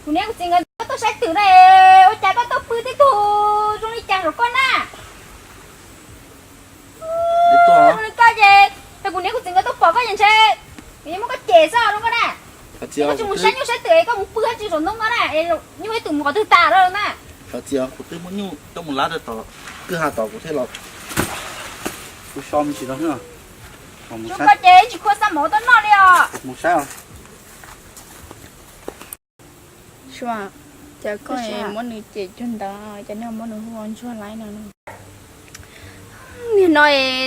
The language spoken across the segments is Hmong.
Kuv niam kuv txiv nkawd tuaj saib twm na, ua cas koj tuaj pw tib tug zoo li cas rau koj na? Zoo li koj ces, es kuv niam kuv txiv nkawd tuaj pom koj ces ntshe yeej muab koj cem xwb zoo koj na. Koj tsis mus saib nyuj saib twm, koj mus pw dab tsi saum ntoo no na, nyuj ib tug mus qhov twg tas lawm na? Koj txiv, kuv twb muab nyuj coj mus lab rau tom kwj ha tod kuv thiaj los. Kuv so me ntsis no xwb. Zoo koj ces tsis khuv xim mov tuaj noj li os. Mus saib os. Sua, cas koj muab nws cem cuag ntawd, cas nws muab nws hu ua ntsuag laib no? Niag no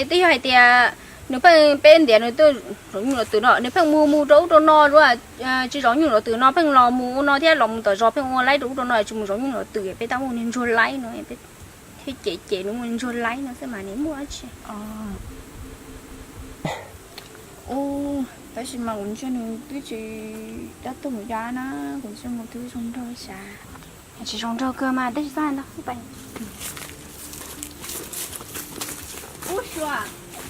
twb yog hais tias nws pheej, peb ntiav nws tuaj zov nyuj zov twm no, nws pheej mus mus rau ub rau no, tsis zov nyuj zov twm no pheej los mus ua no thiab los mus tom zos pheej ua laib rau ub rau no, tsis mus zov nyuj zov twm, peb tab muab niag ntsuag laib no, peb thiaj cem cem nws muaj ntsuag laib no xwb mas nws muaj dab tsi. Ub, tab sis mas kuv ntsia nws twb tsis dab tuag mus ya na, kuv ntsia mus twb zoo nraug sav. Tsis zoo nraug kawg mas tab sis txhob hais ntau. Ub, Sua,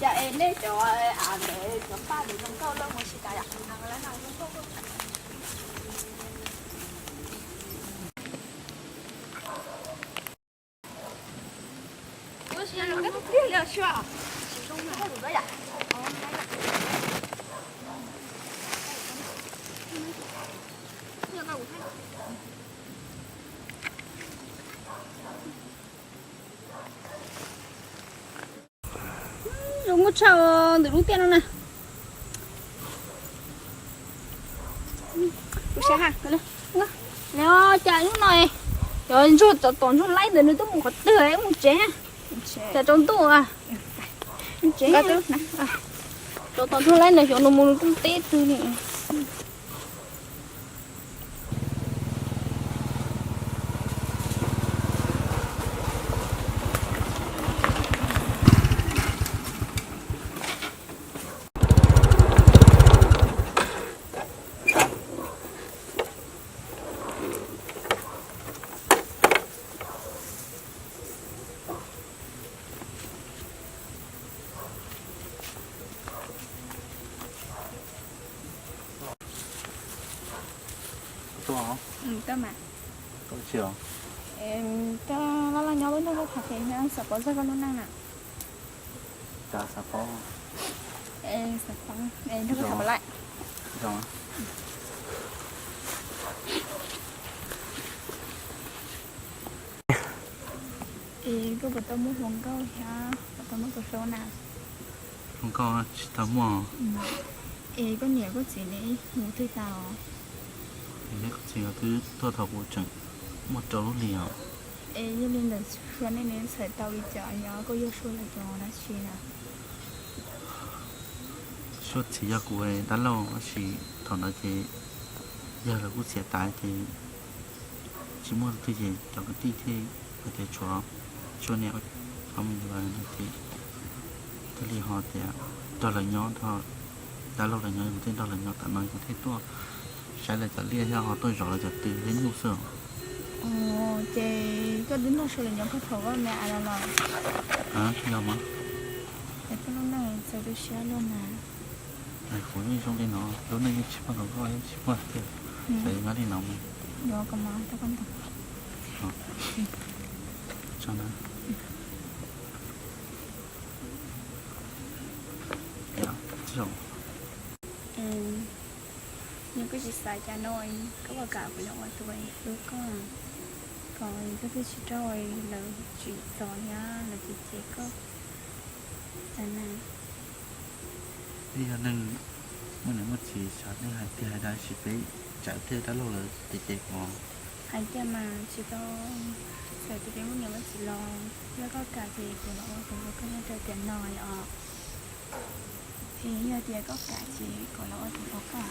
cas es nej cov av ntawd cov paj ntawd zoo nkauj lawm ua si tas yom? Zoo nkauj tshaj ntawm lub tiaj no na. Kuv sav ha, cas hnub no cov ntsuag, tom ntsuag laib ntawd nws twb mus qhov twg mus tsev, cas tsaus ntuj a. Tsev, tom ntsuag laib ntawd xyov nws mus nws twb teb twg li. Koj laj laj nyob lub neej koj tham pem xav paub zaj koj lub neej na. Cas xav paub? Xav paub, nrog koj tham pem lawm. Es koj puas tau muaj hluas nkauj thiab puas tau muaj tus hlub na? Hluas nkauj tsis tau muaj. Es koj niam koj txiv ne mus twg tas os? Niam koj txiv twb tuag thaum kuv tseem muaj rau lub hlis os. Es yog li ntawd Sua nej txhais tau li cas yog koj yog Sua lawv cov dab tsi na? Sua txiv yog kuv dab laug tab sis thaum ntawd ces yawg lawv kuj txiav tas ces tsis muaj leej twg ces cov kwv tij thiaj hais tias tshuav Sua niam ob me nyuam lawm no ces thiaj li ho tias nrog lawv nyob, nrog dab laug lawv nyob, kuv thiaj nrog lawv nyob, tam no kuv thiaj tuaj saib lawv cov liaj thiab ho tuaj zov lawv cov twm thiab nyuj xwb. Ces koj twb nrog Sua lawv nyob puag thaum koj me av los los? Yog mas. Es koj lub neej txawv tu siab luaj na. Kuv yeej zoo li no, lub neej yeej tsis muaj hluas nkauj yeej tsis muaj tiag, txawm nyob li no mas. Yuav kom mas rau koj ntag. Tso na. Yog koj tsis xav cas no, koj puas kam kuv los ua tus hlub koj, kom koj twb tsis raug lawv tsim txom thiab lawv tsis cem koj? Peb yog neeg muaj niam muaj txiv, xav neeg hais tiag hais dag sis peb tsam tej dab laug lawv cem cem kuv. Hais tiag mas tsis tau, txawm tias peb muaj niam muaj txiv los yog koj kam ces kuv los ua tus hlub koj nyob rau tiam no os. Es yog tias koj kam ces kuv los ua tus hlub koj.